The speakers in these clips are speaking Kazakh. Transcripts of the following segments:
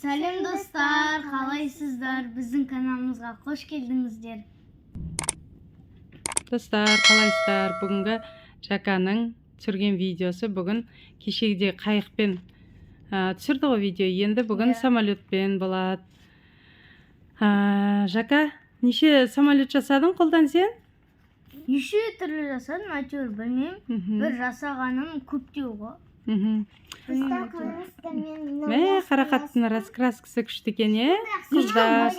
Сәлем, достар, қалайсыздар? Біздің каналымызға қош келдіңіздер. Достар, қалайсыздар? Бүгінгі Жаканың түсірген видеосы. Бүгін кешегідей қайықпен түсірді ғой видео, енді бүгін Иә. Самолетпен болады. Жака, неше самолет жасадың қолдан сен? Неше түрлі жасадым, әйтеуір білмеймін. Бір жасағаным көптеу ғой. Білмеймін әйтеуір. Мә, Қарақаттың раскраскасы күшті екен, иә? Қыздар,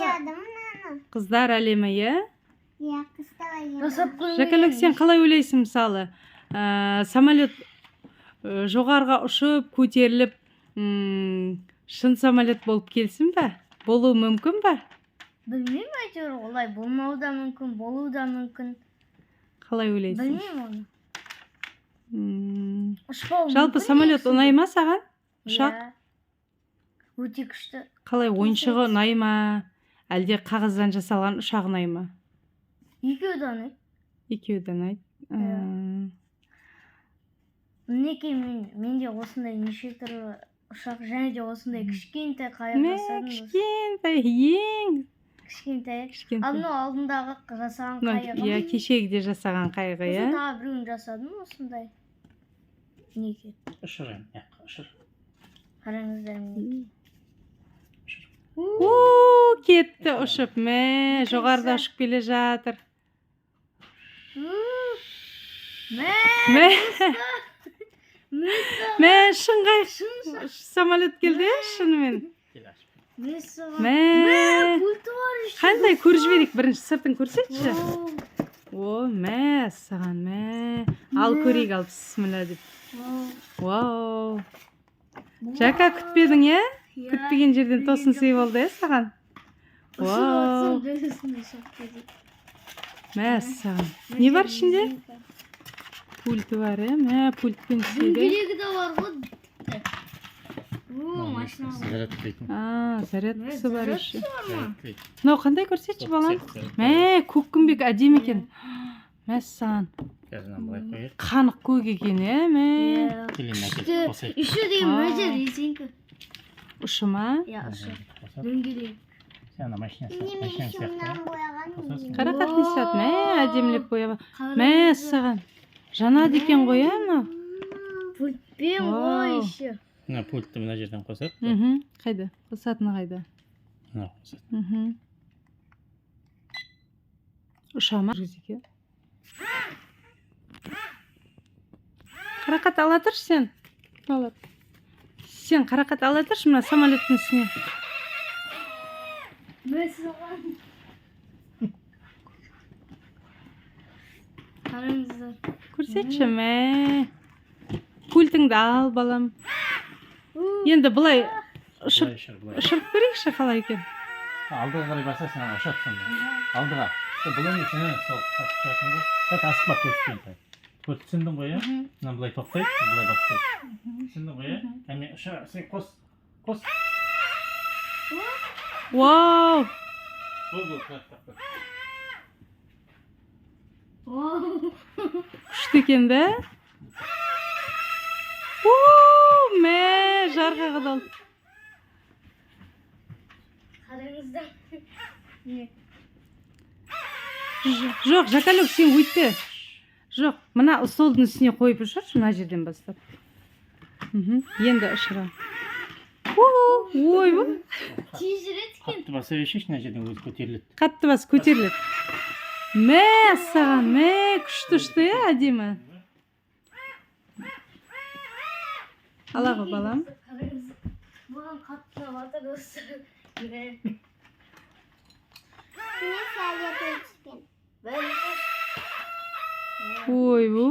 қыздар әлемі, иә? Иә, қыздар әлемі. Жасап көрмеген. Жакалек, сен қалай ойлайсың, мысалы, самолет жоғарыға ұшып көтеріліп, шын самолет болып келсін бе? Болуы мүмкін бе? Білмеймін, әйтеуір олай болмауы да мүмкін, болуы да мүмкін. Қалай ойлайсың? Білмеймін оны. Ұшпауы Жалпы мүмкін самолет негізінде. Ұнай ма саған, ұшақ? Иә. Өте күшті. Қалай, ойыншығы ұнай ма, әлде қағаздан жасалған ұшақ ұнай ма? Екеуі де ұнайды. Екеуі де ұнайды. Иә. Мінекей, менде осындай неше түрлі ұшақ және де осындай кішкентай қайық Мә, жасадым, достар. кішкентай, ең Кішкентай. Ал кішкентай. Мынау алдындағы жасаған Мынау, қайығым. иә, кешегіде жасаған қайығы, иә. Сосын тағы біреуін жасадым осындай. Мінекей. Ұшыр енді, мына ұшыр. Қараңыздар, мінекей. Ұшыр. У, кетті ұшып, мә, жоғарыда ұшып келе жатыр. Мә, Мә, мә, мә, шын қайық, шын самолет келді, иә, шынымен. Кел, ашып. Мәссаған. Мә, Пульті бар еще. қандай, көріп жіберейік, бірінші сыртын көрсетші. Вау. О, мә саған, мә, ал көрейік, ал, бісміллә деп. Вау. Вау, Жака, күтпедің, иә? Иә. Күтпеген жерден тосын сый болды, иә, саған. Ұшып Вау. отырсам, дәл осындай ұшақ келді. Мә саған, не бар ішінде? Пульті бар, иә? Мә, пультпен істейді. Дөңгелегі де бар ғой тіпті. О, машина ғой. Зарядтайтын. А, зарядкасы бар еще. Зарядтайды. Мынау қандай, көрсетші, балам? Мә, көккүмбек әдемі екен, мәссаған. Қазір мынаны былай қояйық. Қанық көк екен, иә, мә. Иә. Кел енді, әкел, Күшті. қосайық. Еще деген мына Вау. жер резинка. Ұшы ма? Иә, ұшы. Қосады. Дөңгелек. Сен ана машина Міне, сияқты, мен машина еще сияқты мынаны ғой. бояған. Қосасың. Қарақат не істеді? Мә, әдемілеп бояп. Қараңыздар. Мәссаған, жанады екен ғой, иә, мынау? Пультпен ғой Вау. еще. Мына пультті мына жерден қосады. Қайда қосатыны, қайда? Мына қосады. Ұша ма жүргізеке? Қарақат, ала тұршы сен, ала сен, Қарақат, ала тұршы мына самолеттің үстіне. Мәссаған. Қараңыздар. Көрсетші, мә, пультіңді ал, балам. Енді былай ұшып Былай ұшыр, былай. Ұшырып көрейікші, қалай екен. Алдыға қарай басасың, ана ұшады сонда. Алдыға. Сен былай емес, сол қатты ұшасың ғой. Сәт асықпа, көрсеткен. Көр, түсіндің ғой, иә? Мынаны былай тоқтайды, былай бастайды. Түсіндің ғой, иә? Әне, ұша, сен қос. Қос. Вау! Бол, бол, тұра, тұра, тұра. Вау. Күшті екен да. У, мә, жарға қадалды. Қараңыздар. Міне. Жоқ, Жакалек, сен өйтпе, жоқ, мына столдың үстіне қойып ұшыршы, мына жерден бастап. Енді ұшыра. Ойбай! Тез жүреді екен. Қатты баса бершеші, мына жерден өзі көтеріледі. Қатты бас, көтеріледі. Мә саған, мә, күшті ұшты, иә, әдемі. Ала ғой, балам. Қараңыз. Маған қатты ұнап жатыр, достар. Міне. Міне, фиолетовый түспен. Бәрі. Ойбу,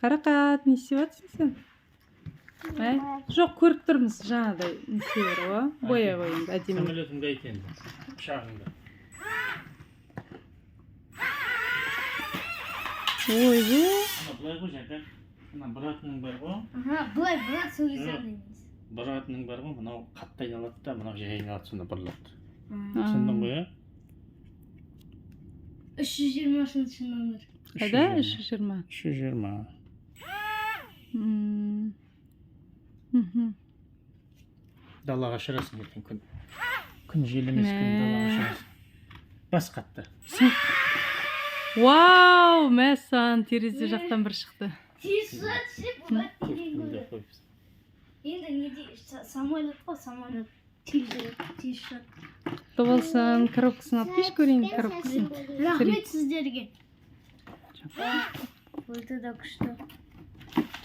Қарақат, не істеп жатырсың сен? Ә? Жоқ, көріп тұрмыз, жаңағыдай не істей бер ғой, боя ғой енді әдемі. Самолетіңді айт енді. Ұшағыңды. Ойбу! Ана былай ғой, Жака. Ана бұратының бар ғой. Аха, былай бұрады, сол кезде Жоқ. андай емес. Бұратының бар ғой, мынау қатты айналады да, мынау жай айналады, сонда бұрылады. А. Түсіндің ғой, иә? 320-номер. Қайда 320? 320. Далаға ұшырасың ертең күн. Күн жел емес, күн далаға Мә. ұшырасың. Бас қатты. Вау, мәссаған, терезе жақтан бір шықты. Тез ұшады ше, болады деген Мында көрді. қойыпсың. Енді неде самолет қой, самолет тез жүреді, тез ұшады. Құтты болсын. Коробкасын алып келші, көрейін коробкасын. Рахмет сіздерге. Өте де күшті.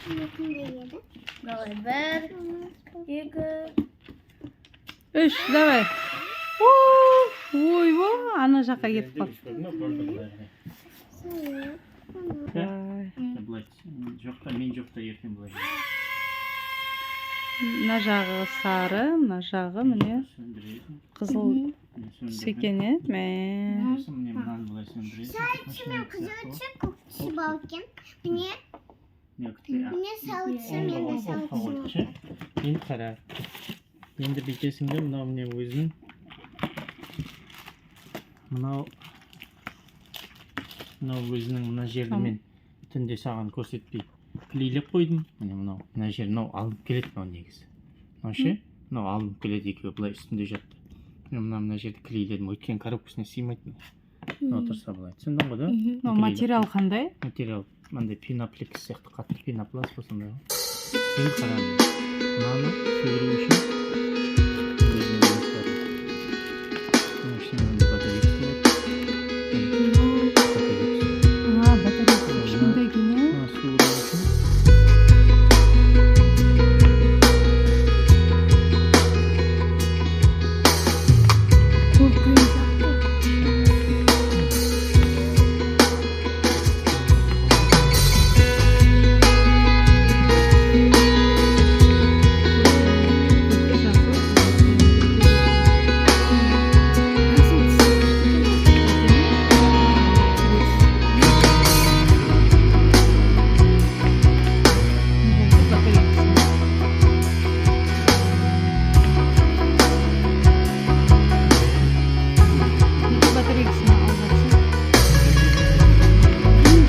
Еді. Давай, бір, екі. Үш, давай. Ойбой, ана жаққа кетіп қалды. Көрдің бе? Бұрды былай қарай. Ой. Былай жоқ та, мен жоқ та, ертең былай. Мына жағы сары, мына жағы, міне, Сөндіресің. қызыл Міне, түс сөндірдің. екен, иә, мә. Сосын міне, мынаны былай сөндіресің. Мен қызыл түсі, көк түсі бар екен. Міне, Не, күтпей, міне сары түсі, мен де сары оңға түсі. қойдық ше. Енді қара. Енді бүйтесің де, мынау, міне, өзінің мынау өзінің мына жерді мен түнде саған көрсетпей клейлеп қойдым. Міне, мынау мына жер, мынау алынып келеді, мынау негізі мынау ше, мынау алынып келеді, екеуі былай үстінде жатты. Мен мына жерді клейледім, өйткені коробкасына сыймайды мынау тұрса былай. Түсіндің ғой да? Мынау материал қандай? Материал мынандай пеноплекс сияқты, қатты пенопласт па, сондай ғой. Енді қара, мынаны суыру үшін өзінің несі бар. Мына ішінде мынандай батарейкасы болады. Батарейкасы. А, батарейка кішкентай екен, иә. Мына суыру үшін. Көп қиын сияқты. Өте жасыл. Жасыл түсі күшті екен. Батарейкасы. Неге батарейкасын алып жатсың? Қалай болады?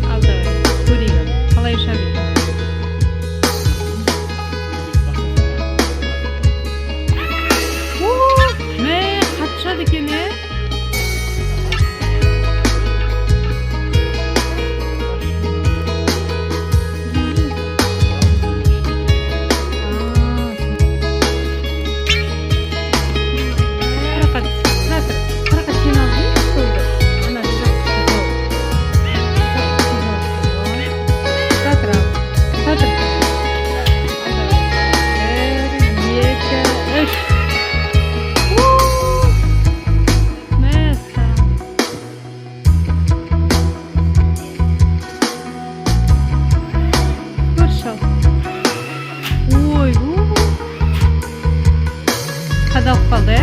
Ал, давай, көрейік, ал. Қалай ұшады екен? Мә, қатты ұшады екен, иә? Қарақат, тұра тұр. Қарақат, сен алдың ба столды? Ана жақ тұра тұр, ал. Тұра тұр. Ал, давай. Бір, екі, үш. У! Мәссаған. Көрші, ал. Ой, у. Қадалып қалды, ә?